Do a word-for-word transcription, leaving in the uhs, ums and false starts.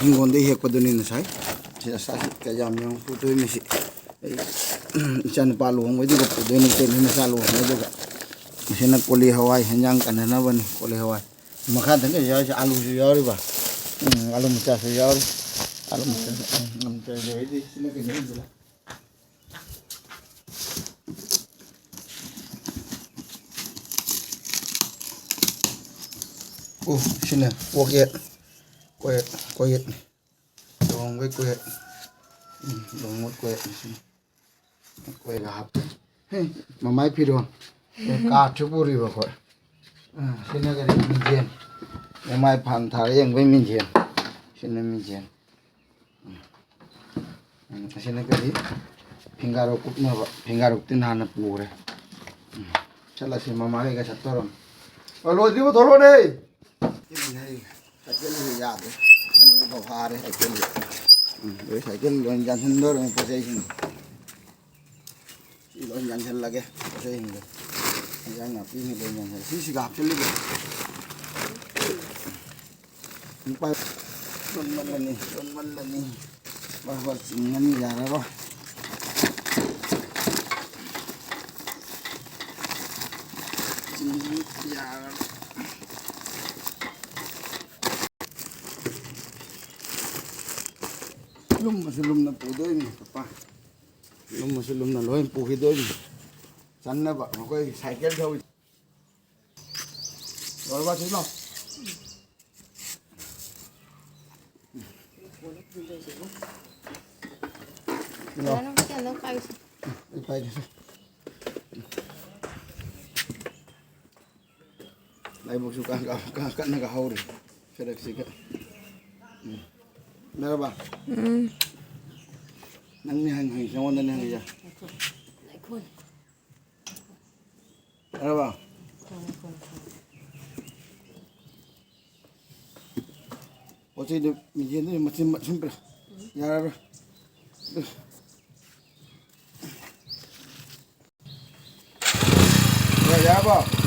ꯍꯤꯡꯒꯣꯜꯗꯩ ꯍꯦꯛꯄꯗꯨꯅꯤ ꯉꯁꯥꯏ꯫ ꯁꯤ ꯑꯁ, ꯑꯁꯤ ꯀꯌꯥꯝ ꯌꯥꯝ ꯄꯨꯗꯣꯏꯅꯣ ꯁꯤ꯫ ꯑꯩ ꯏꯆꯥꯅꯨꯄꯥ ꯂꯨꯍꯣꯡꯕꯩꯗꯨꯒ ꯄꯨꯗꯣꯏꯅꯤ, ꯏꯇꯩꯃ ꯃꯆꯥ ꯂꯨꯍꯣꯡꯕꯩꯗꯨꯒ꯫ ꯃꯁꯤꯅ ꯀꯣꯂꯤ ꯍꯋꯥꯏ, ꯍꯦꯟꯖꯥꯡ ꯀꯟꯅꯅꯕꯅꯤ, ꯀꯣꯂꯤ ꯍꯋꯥꯏ꯫ ꯃꯈꯥꯗꯒ ꯌꯥꯎꯔꯤꯁꯦ ꯑꯥꯂꯨꯁꯨ ꯌꯥꯎꯔꯤꯕ꯫ ꯎꯝ, ꯑꯥꯂꯨ ꯃꯆꯥꯁꯨ ꯌꯥꯎꯔꯤ꯫ ꯑꯥꯂꯨ ꯃꯆꯥꯁꯨ, ꯎꯝ, ꯑꯥꯂꯨ ꯃꯆꯥꯁꯨ ꯍꯥꯏꯗꯤ ꯁꯤꯅ ꯀꯩꯅꯣ ꯍꯥꯏꯁꯤꯅ꯫ ꯑꯣ, ꯁꯤꯅ ꯀꯣꯛꯌꯦꯠ꯫ ꯀꯣꯛꯌꯦꯠ, ꯀꯣꯛꯌꯦꯠꯅꯤ꯫ ꯂꯨꯍꯣꯡꯕꯩ ꯀꯣꯛꯌꯦꯠ꯫ ꯎꯝ, ꯂꯨꯍꯣꯡꯕꯩ ꯀꯣꯛꯌꯦꯠꯅꯤ ꯁꯤꯅ꯫ ꯀꯣꯛꯌꯦꯠ ꯍꯥꯞꯄꯦ꯫ ꯍꯦ, ꯃꯃꯥꯏ ꯐꯤꯔꯣꯜ꯫ ꯑꯦ, ꯀꯥꯔꯠꯁꯨ ꯄꯨꯔꯤꯕ ꯑꯩꯈꯣꯏ꯫ ꯑ, ꯁꯤꯅ ꯀꯔꯤ? ꯃꯤꯡꯖꯦꯜ꯫ ꯃꯃꯥꯏ ꯐꯥꯟ ꯊꯥꯔ ꯌꯦꯡꯕꯩ ꯃꯤꯡꯖꯦꯜ꯫ ꯁꯤꯅ ꯃꯤꯡꯖꯦꯜ꯫ ꯎꯝ꯫ ꯎꯝ, ꯑꯁꯤꯅ ꯀꯔꯤ? ꯐꯤꯡꯒꯥꯔꯧ ꯀꯨꯞꯅꯕ꯫ ꯐꯤꯡꯒꯥꯔꯧ ꯇꯤꯟ ꯍꯥꯟꯅ ꯄꯨꯈ꯭ꯔꯦ꯫ ꯎꯝ꯫ ꯆꯠꯂꯁꯤ, ꯃꯃꯥ ꯀꯩꯀꯥ ꯆꯠꯇꯧꯔꯝ꯫ ꯑꯣ, ꯂꯣꯏꯗ꯭ꯔꯤꯕꯣ? ꯊꯣꯛꯂꯛꯑꯣꯅꯦ! ꯁꯥꯏꯀꯜꯁꯦ ꯌꯥꯗ꯭ꯔꯦ꯫ ꯑꯅꯧꯕ ꯐꯥꯔꯦ ꯁꯥꯏꯀꯜꯁꯦ꯫ ꯎꯝ, ꯑꯗꯩ ꯁꯥꯏꯀꯜ ꯂꯣꯏ ꯌꯥꯟꯁꯤꯟꯗꯧꯔꯝꯃꯤ ꯄꯣꯠ ꯆꯩꯁꯤꯡ꯫ ꯁꯤ ꯂꯣꯏ ꯌꯥꯟꯁꯤꯜꯂꯒꯦ, ꯄꯣꯠ ꯆꯩꯁꯤꯡꯗꯣ꯫ ꯏꯟꯖꯥꯡ ꯅꯥꯄꯤꯁꯤꯡ ꯂꯣꯏ ꯌꯥꯟꯁꯤꯜꯂꯦ꯫ ꯁꯤꯁꯤꯒ ꯍꯥꯞꯆꯤꯜꯂꯤꯕ꯫ ꯂꯨꯄꯥ ꯆꯣꯟꯃꯜꯂꯅꯤ, ꯆꯣꯟꯃꯜꯂꯅꯤ꯫ ꯕꯥ, ꯕꯥ, ꯆꯤꯡꯉꯅꯤ, ꯌꯥꯔꯔꯣꯏ꯫ ꯆꯤꯡꯉꯅꯤ, ꯌꯥꯔꯔꯣꯏ꯫ ꯂꯨꯝꯃꯁꯨ ꯂꯨꯝꯅ ꯄꯨꯗꯣꯏꯅꯤ, ꯄꯄꯥ꯫ ꯂꯨꯝꯃꯁꯨ ꯂꯨꯝꯅ ꯂꯣꯏ ꯄꯨꯈꯤꯗꯣꯏꯅꯤ꯫ ꯆꯟꯅꯕ ꯃꯈꯣꯏ ꯁꯥꯏꯀꯜ ꯊꯧꯏ꯫ ꯂꯣꯏꯔꯕ, ꯁꯤ ꯂꯥꯎ꯫ ꯂꯥꯎ꯫ ꯐꯖꯅ ꯐꯖꯅ ꯄꯥꯏꯁꯤ꯫ ꯑꯩ ꯄꯥꯏꯒꯦ꯫ ꯂꯥꯏꯕꯛꯁꯨ ꯀ-, ꯀ-, ꯀ-, ꯀꯟꯅꯒ ꯍꯧꯔꯤ ꯁꯔꯛꯁꯤꯒ꯫ ꯎꯝ꯫ ꯌꯥꯔꯕ? ꯎꯝ꯫ ꯅꯪꯅꯦ ꯍꯪ-, ꯍꯪꯉꯤꯁꯦ, ꯅꯉꯣꯟꯗꯅꯦ ꯍꯪꯉꯤꯁꯦ꯫ ꯌꯥꯔꯕ? ꯄꯣꯠ ꯆꯩꯗꯨ ꯃꯤꯡꯖꯦꯜꯗꯨ ꯃꯆꯤꯟ ꯃꯆꯤꯟ ꯄꯤꯔꯛ-, ꯌꯥꯔꯔꯣꯏ꯫ ꯌꯥ-, ꯌꯥꯔꯕꯣ?